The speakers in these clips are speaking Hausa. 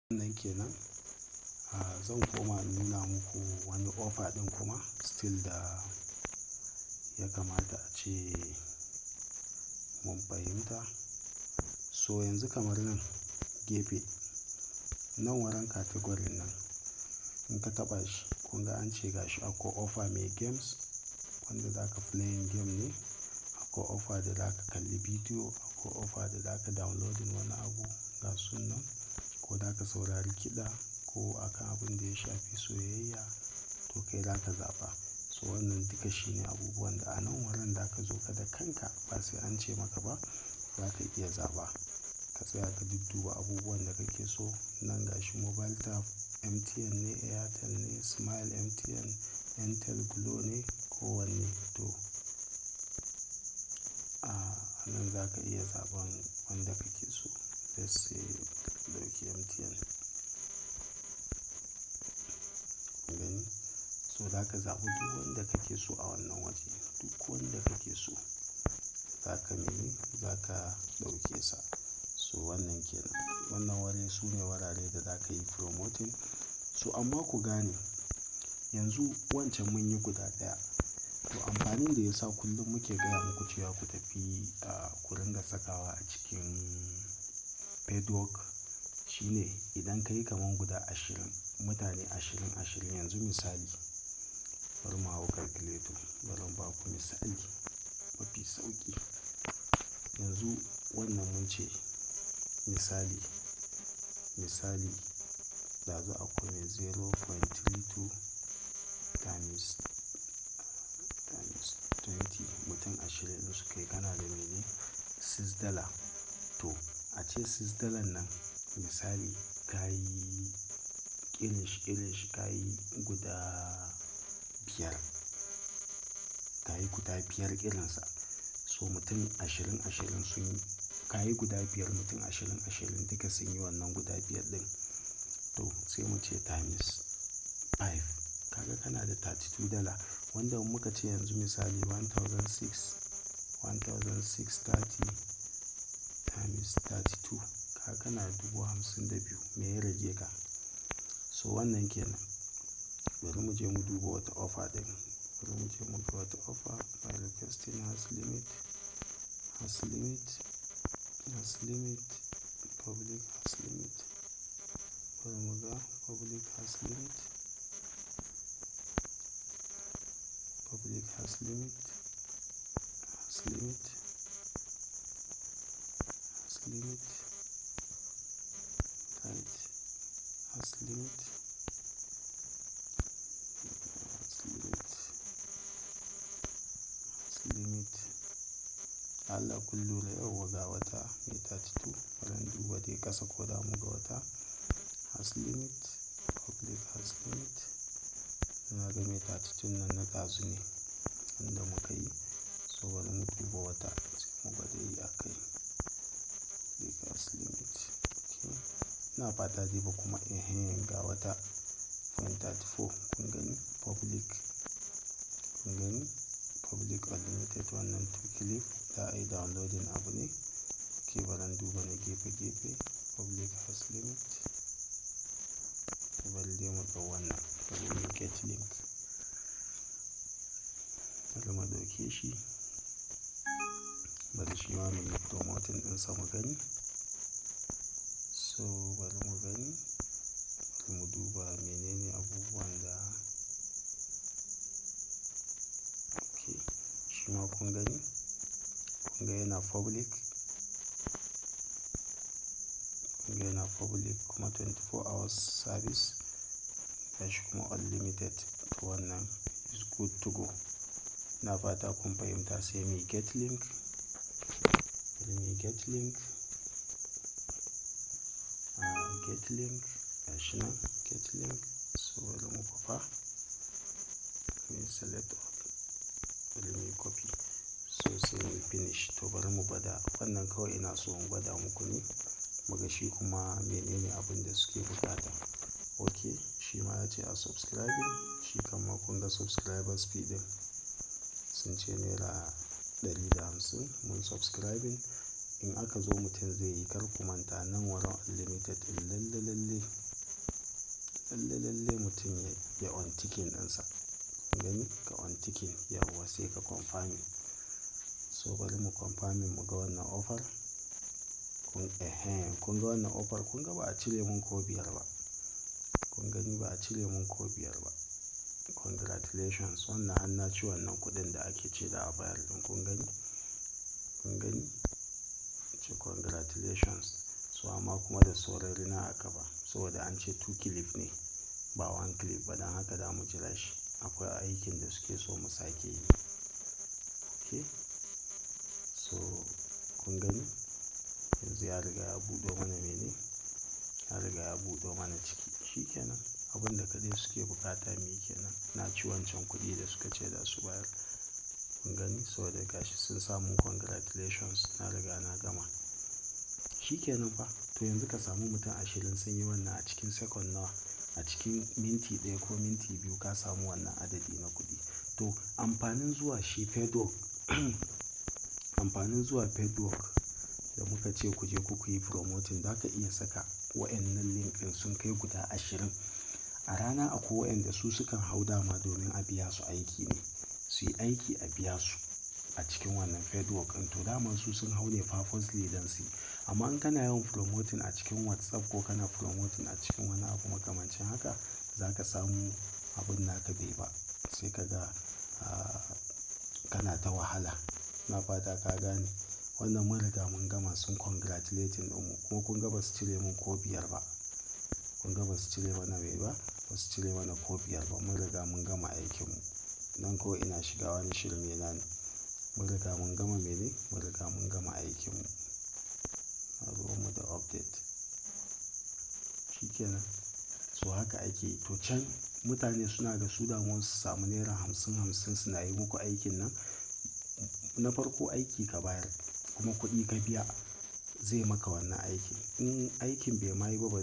Wannan kenan. Zan koma in nuna muku wani offer ɗin kuma still da ya kamata ace mun fahimta. So yanzu kamar nan gefe, nan wurin category nan in ka taɓa shi, kun ga an ce gashi akwai offer mai games wanda zaka playing game ne. Akwai offer da zaka kalli bidiyo, akwai offer da zaka downloading wani abu ga sunan, ko zaka saurari kiɗa ko akan abin da ya shafi soyayya, to kai zaka zaɓa. So wannan duka shine abubuwan da a nan wurin zaka zo ka da kanka ba sai an ce maka ba, zaka iya zaɓa. Ka tsaya ka dudduba abubuwan da kake so. Nan gashi mobile tap, MTN ne, Airtel ne, Smile MTN, Airtel, Glo ne ko wanne to a nan zaka iya zaɓan wanda kake so. Let's say mu ɗauki MTN. Kun gani? So zaka zaɓi duk wanda kake so a wannan waje. Duk wanda kake so zaka mene, zaka ɗauke sa. So wannan kenan. Wannan wuri sune wurare da zaka yi promoting. So amma ku gane, yanzu wancan mun yi guda ɗaya. To amfanin da ya sa kullum muke gaya muku cewa ku tafi ku ringa sakawa a cikin paid work shine idan ka yi kaman guda 20, mutane 20 20, yanzu misali, bari mu hau calculator, bari in baku misali mafi sauƙi. Yanzu wannan mun ce misali, misali, ɗazu akwai mai 0.32 times 20, mutum 20 in suka yi, kana da mene? $6. To ace $6 nan misali ka yi irin shi, irin shi ka yi guda biyar. Ka yi guda biyar irinsa. So mutum 20 20 sun yi, ka yi guda biyar, mutum 20 20 duka sun yi wannan guda biyar ɗin. To sai mu ce times five. Kaga kana da $32, wanda in muka ce yanzu misali 1,006, 1,630 times 32, kaga kana da 52,000, me ya rage ka? So wannan kenan. Bari mu je mu duba wata offer ɗin. Bari mu je mu ga wata offer. By requesting has limit, has limit, has limit, public has limit. Bari mu ga public has limit. Public has limit, has limit, has limit, right, has limit, has limit, has limit. Allah, kun lura, yauwa, ga wata mai 32. Bari in duba dai ƙasa ko da mu ga wata. Has limit, public has limit. Ina ga mai 32 nan na ɗazu ne wanda muka yi. So bari mu duba wata sai mu gwada yi a kai. Public has limit. Okay. Ina fata dai ba kuma ga wata 0.34, kun gani public, kun gani public unlimited, wannan two clip za a yi downloading abu ne. Okay, bari in duba na gefe gefe, public has limit. To bari dai mu ɗau wannan, bari mu get link. Bari mu ɗauke shi. Bari shi ma muyi promoting ɗinsa mu gani. So bari mu gani, bari mu duba menene abubuwan da okay, shi ma kun gani, kun ga yana public. Kun ga yana public kuma 24 hours service. Gashi kuma unlimited. To wannan is good to go. Ina fata kun fahimta, sai muyi get link. Bari muyi get link. Get link gashi nan, get link. So bari mu kwafa. Muyi select all. Bari muyi copy. So sai muyi finish. To bari mu gwada wannan, kawai ina so in gwada muku ne. Muga shi kuma menene abin da suke bukata. Okay, shi ma ya ce a subscribing. Shi kam ma kun ga subscribers fee ɗin sun ce ₦150, mun subscribing. In aka zo mutum zai yi, kar ku manta nan wurin unlimited ɗin, lalle lalle. mutum ya unticking ɗinsa. Kun gani? Ka unticking, yauwa, sai ka confirming. So bari mu confirming mu ga wannan offer. Kun, kun ga wannan offer, kun ga ba a cire mun ko biyar ba. Kun gani, ba a cire mun ko biyar ba. Congratulations, wannan har na ci wannan kuɗin da ake ce za a bayar ɗin, kun gani? Kun gani? Ce congratulations. So amma kuma da sauran rina a kaba, saboda an ce two clip ne ba one clip ba, don haka za mu jira shi. Akwai aikin da suke so mu sake yi. Okay. So kun gani? Yanzu ya riga ya buɗo mana mene? Ya riga ya buɗo mana ciki. Shi kenan. Abin da kaɗai suke bukata muyi kenan. Na ci wancan kuɗi da suka ce za su bayar. Kun gani? Saboda gashi sun samu congratulations, na riga na gama. Shi kenan fa. To yanzu ka samu mutum 20 sun yi wannan a cikin second nawa? A cikin minti 1 ko minti 2 ka samu wannan adadi na kuɗi. To amfanin zuwa shi paid work, amfanin zuwa paid work da muka ce ku je ku yi promoting, za ka iya saka wa'yannan link ɗin sun kai guda 20. A rana akwai wa'yanda su sukan hau dama domin a biya su aiki ne. Su yi aiki a biya su a cikin wannan paid work ɗin. To daman su sun hau ne purposely don su yi. Amma in kana yawan promoting a cikin WhatsApp ko kana promoting a cikin wani abu makamancin haka, za ka samu abun naka bai ba. Sai ka ga, kana ta wahala. Na fata ka gane. Wannan mun riga mun gama, sun congratulating ɗinmu, kuma kun ga ba su cire mun ko biyar ba. Kun ga ba su cire mana mai ba? Ba su cire mana ko biyar ba. Mun riga mun gama aikinmu. Nan kawai ina shiga wani shirme na ne. Mun riga mun gama mene? Mun riga mun gama aikinmu. Na ruwan mu da update. Shi kenan. So haka ake yi. To can mutane suna ga su damuwan su samu naira 50 50 suna yi muku aikin nan. Na farko aiki ka bayar kuma kuɗi ka biya zai maka wannan aikin. In aikin bai ma yi ba, ba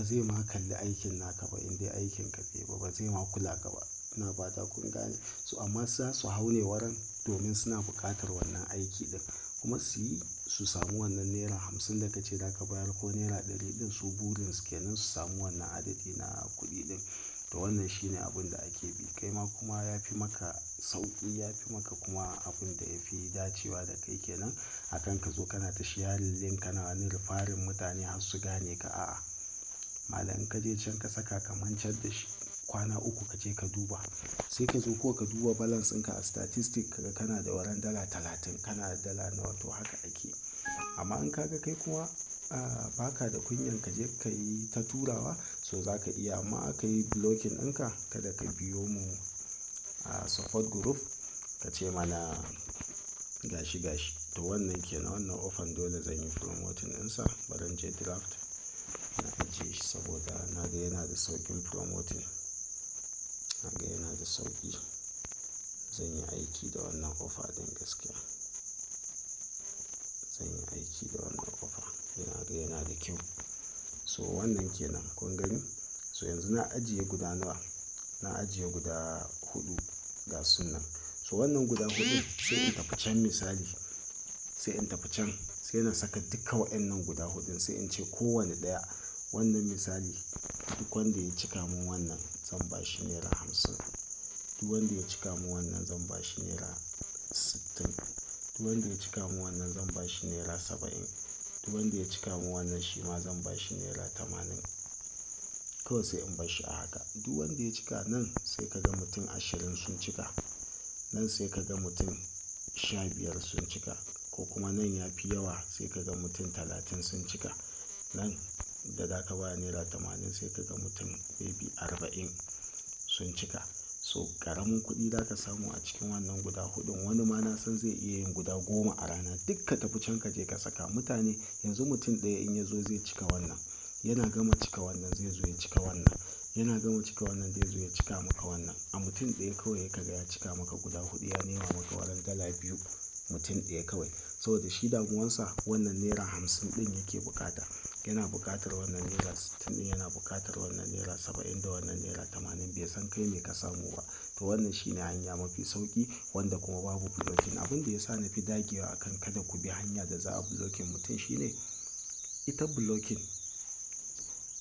zai ma kalli aikin naka ba, in dai aikin ka bai ba, ba zai ma kula ka ba. Ina fata kun gane. So amma za su hau ne wurin domin suna buƙatar wannan aiki ɗin, kuma su yi su samu wannan naira 50 da ka ce za ka bayar ko naira 100 ɗin, su burin su kenan su samu wannan adadi na kuɗi ɗin. To wannan shine abun da ake bi. Kai ma kuma ya fi maka sauƙi, ya fi maka kuma abun da ya fi dacewa da kai kenan. Akan ka zo kana ta sharing link, kana wani referring mutane har su gane ka, a'a. Malam, in ka je can ka saka ka mancar da shi kwana 3, ka je ka duba. Sai ka zo ko ka duba balance ɗinka a statistic ka ga kana da wurin dala 30, kana da dala nawa, to haka ake. Amma in ka ga kai kuma, ba ka da kunyan ka je ka yi ta turawa, so za ka iya, amma aka yi blocking ɗinka, kada ka biyo mu a support group ka ce mana gashi gashi. To wannan kenan, wannan offer dole zan yi promoting ɗinsa. Bari in je draft na ajiye shi saboda na ga yana da sauƙin promoting. Na ga yana da sauƙi. Zan yi aiki da wannan offer ɗin gaskiya. Zan yi aiki da wannan offer. Ina ga yana da kyau. So wannan kenan, kun gani? So yanzu na ajiye guda nawa? Na ajiye guda huɗu ga sunan. So wannan guda huɗun, sai in tafi can misali, sai in tafi can sai na saka duka wa'yannan guda huɗun, sai in ce kowane ɗaya wannan, misali, duk wanda ya cika mun wannan zan ba shi naira 50. Duk wanda ya cika mun wannan zan ba shi naira 60. Duk wanda ya cika mun wannan zan ba shi naira 70. Duk wanda ya cika mun wannan shi ma zan ba shi naira 80. Kawai sai in bar shi a haka. Duk wanda ya cika nan, sai ka ga mutum 20 sun cika. Nan sai ka ga mutum 15 sun cika, ko kuma nan ya fi yawa, sai ka ga mutum 30 sun cika. Nan da za ka ba naira 80, sai ka ga mutum maybe 40 sun cika. So ƙaramin kuɗi za ka samu a cikin wannan guda huɗun. Wani ma na san zai iya yin guda 10 a rana. Duk ka tafi can ka je ka saka mutane. Yanzu mutum ɗaya in ya zo zai cika wannan. Yana gama cika wannan, zai zo ya cika wannan. Yana gama cika wannan, zai zo ya cika maka wannan. A mutum ɗaya kawai ka ga ya cika maka guda huɗu, ya nema maka wurin dala 2, mutum ɗaya kawai. Saboda shi damuwansa wannan naira 50 ɗin yake bukata. Yana buƙatar wannan naira 60 ɗin, yana buƙatar wannan naira 70 da wannan naira 80, bai san kai me ka samu ba. To wannan shine hanya mafi sauƙi wanda kuma babu blocking. Abin da ya sa na fi dagewa akan kada ku bi hanya da za a blocking mutum shine ita blocking.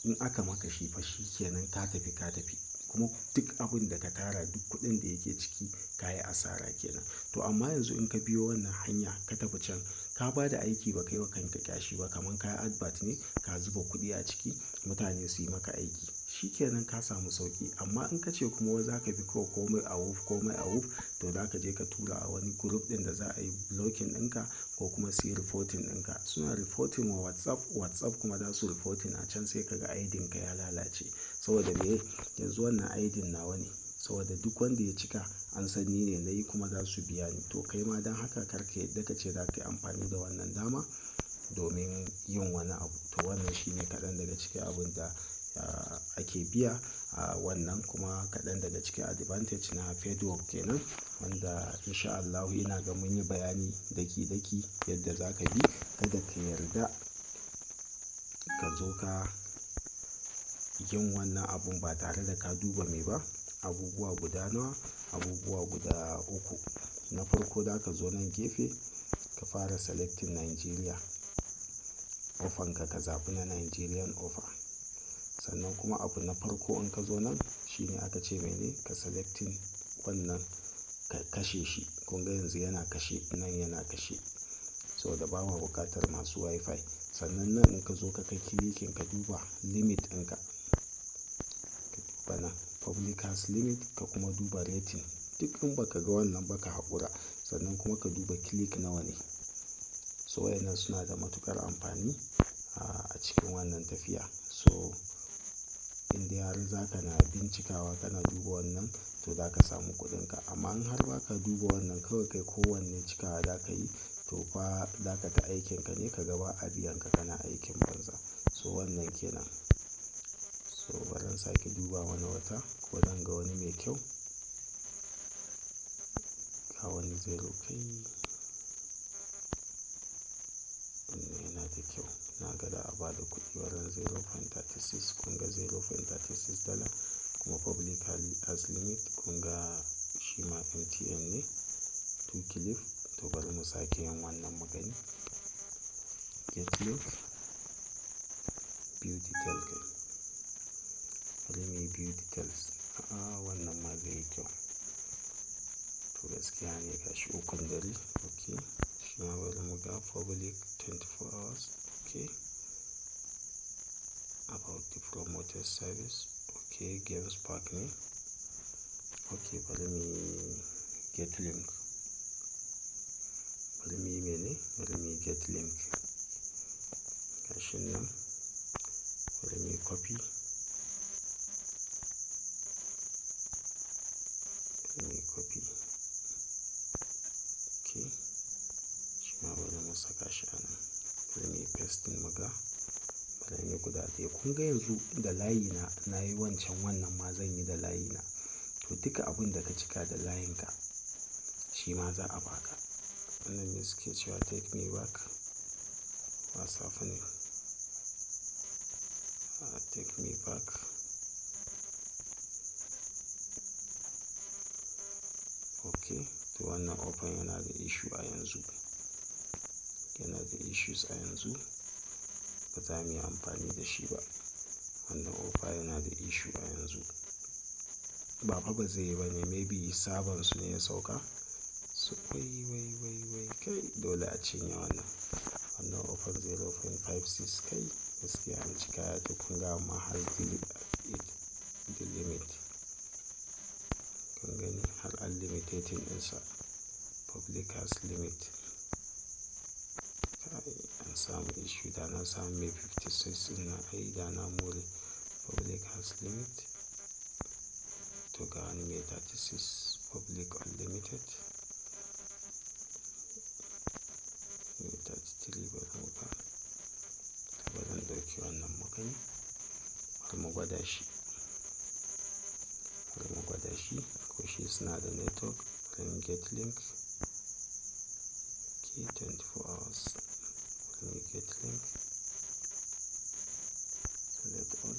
In aka maka shi fa shi kenan ka tafi ka tafi. Kuma duk abun da ka tara, duk kuɗin da yake ciki ka yi asara kenan. To amma yanzu in ka biyo wannan hanya ka tafi can, ka ba da aiki ba kai wa kanka ƙyashi ba, kaman ka yi advert ne, ka zuba kuɗi a ciki, mutane su yi maka aiki. Shi kenan ka samu sauƙi. Amma in ka ce kuma wai za ka bi kawai komai a wuf komai a wuf, to za ka je ka tura a wani group ɗin da za a yi blocking ɗinka ko kuma su yi reporting ɗinka. Suna reporting wa WhatsApp, WhatsApp kuma za su reporting a can, sai ka ga ID ka ya lalace. Saboda me? Yanzu wannan ID nawa ne. Saboda duk wanda ya cika an san ni ne na yi kuma za su biya ni. To kai ma don haka kar ka yadda ka ce za ka yi amfani da wannan dama domin yin wani abu. To wannan shine kaɗan daga cikin abun da ake biya a wannan, kuma kaɗan daga cikin advantage na paid work kenan. Wanda in sha Allahu ina ga mun yi bayani daki daki yadda za ka bi. Kada ka yarda ka zo ka yin wannan abun ba tare da ka duba me ba. Abubuwa guda nawa? Abubuwa guda uku. Na farko, za ka zo nan gefe ka fara selecting Nigeria offer ka, ka zaɓi na Nigerian offer. Sannan kuma abu na farko in ka zo nan shine aka ce mene? Ka selecting wannan, ka kashe shi. Kun ga yanzu yana kashe, nan yana kashe. Saboda ba ma buƙatar masu WiFi. Sannan nan in ka zo ka kai clicking, ka duba limit ɗinka. Ka duba nan public has limit, ka kuma duba rating. Duk in ba ka ga wannan ba, ka haƙura. Sannan kuma ka duba click nawa ne. So wayannan suna da matuƙar amfani a cikin wannan tafiya. So in dai har za ka na bincikawa kana duba wannan, to za ka samu kuɗinka. Amma in har ba ka duba wannan, kawai kai kowanne cikawa za ka yi, to fa za ka ta aikinka ne ka ga ba a biyan ka, kana aikin banza. So wannan kenan. So bari in sake duba mana wata ko zan ga wani mai kyau. Ga wani zero kai. Wannan yana da kyau. Na ga da a ba da kuɗi wurin 0.36. Kun ga $0.36 kuma public has limit. Kun ga shi ma MTN ne, two click. To bari mu sake yin wannan mugani. Get link, view detail kai. Bari muyi view details. A'a, wannan ma zai yi kyau. To gaskiya ne, gashi ukun dare. Okay. Shi ma bari mu ga public 24 hours. Okay. About the promoted service. Okay, games park ne. Okay, bari muyi get link. Bari muyi mene? Bari muyi get link. Gashi nan. Bari muyi copy. Bari muyi copy. Okay. Shi ma bari mu saka shi a nan. Bari muyi pasting muga. Bari muyi guda ɗaya. Kun ga yanzu da layi na, na yi wancan, wannan ma zan yi da layi na. To duka abun da ka cika da layinka shi ma za a baka. Wannan ne suke cewa take me back. What's happening? Take me back. Okay. To wannan offer yana da issue a yanzu. Yana da issues a yanzu. Ba za mu yi amfani da shi ba. Wannan offer yana da issue a yanzu. Ba fa ba zai yi ba ne. Maybe server su ne ya sauka. So wai wai wai wai kai, dole a cinye wannan. Wannan offer 0.56 kai gaskiya an cika ya. To kun ga amma has the limit. Kun gani har unlimited ɗinsa, public has limit. Kai, an samu issue, da na samu mai 56 ɗin nan ai da na more. Public has limit. To ga wani mai 36, public unlimited. Mai 33, bari mu ga. Bari in ɗauki wannan mu gani. Bari mu gwada shi. Bari mu gwada shi ko shi suna da network. Bari mu get link. Okay, 24 hours. Bari mu get link. Select all.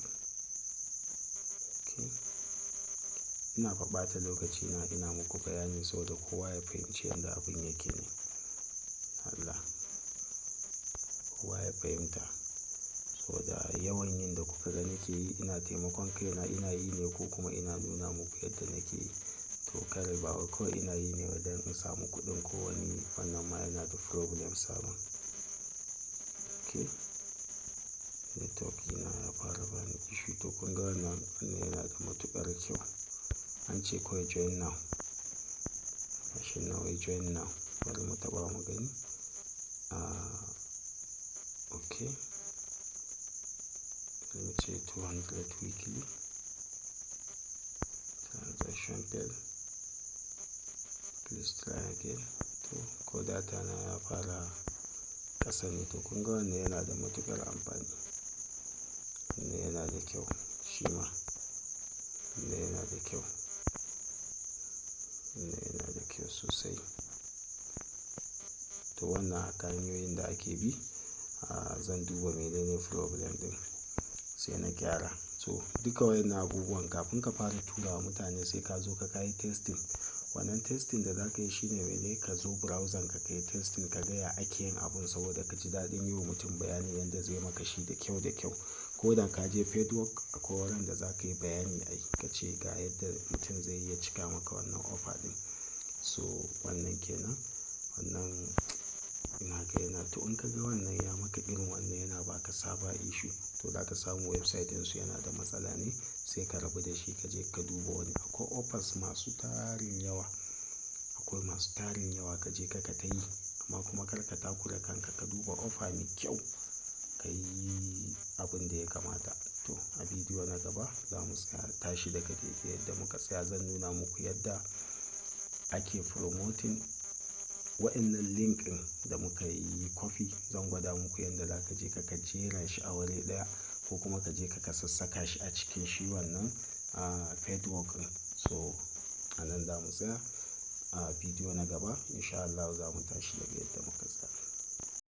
Okay. Ina fa ɓata lokaci na ina muku bayani saboda kowa ya fahimci yadda abun yake ne. Allah. Kowa ya fahimta. Saboda yawan yin da kuka ga nake yi ina taimakon kaina ina yi ne ko kuma ina nuna muku yadda nake yi. To kar ba wai kawai ina yi ne wai don in samu kuɗin ko wani wannan ma yana da problem sabon. Okay. Network ina ya fara bani issue to kun ga wannan, wannan yana da matuƙar kyau. An ce kawai join now. Gashi nan wai join now. Bari mu taɓa mu gani. Ah, okay. Bari mu ce 200 weekly. Transaction fail. Please try again. To ko data na ya fara ƙasa ne to kun ga wannan yana da matuƙar amfani. Wannan yana da kyau shi ma. Wannan yana da kyau. Wannan yana da kyau sosai. To wannan haka hanyoyin da ake bi. Ah, zan duba menene problem ɗin sai na gyara. So duka wayannan abubuwan kafin ka fara tura wa mutane sai ka zo ka yi testing. Wannan testing da za ka yi shine mene ka zo browser ka yi testing ka ga ya ake yin abun saboda ka ji daɗin yi wa mutum bayani yanda zai maka shi da kyau da kyau. Ko da ka je paid work akwai wurin da za ka yi bayani ai ka ce ga yadda mutum zai iya cika maka wannan offer ɗin. So wannan ke nan. Wannan ina ga yana to in ka ga wannan ya maka irin wannan yana ba ka server issue to za ka samu website ɗinsu yana da matsala ne sai ka rabu da shi ka je ka duba wani. Akwai offers masu tarin yawa. Akwai masu tarin yawa ka je ka tayi amma kuma kar ka takura kanka ka duba offer mai kyau ka yi abin da ya kamata. To a bidiyo na gaba za mu tsaya tashi daga daidai yadda muka tsaya zan nuna muku yadda ake promoting waɗannan link ɗin da muka yi copy. Zan gwada muku yadda za ka je ka jera shi a wuri ɗaya ko kuma ka je ka sassaka shi a cikin shi wannan ah paid work ɗin. So a nan za mu tsaya a bidiyo na gaba in sha Allah za mu tashi daga yadda muka tsaya.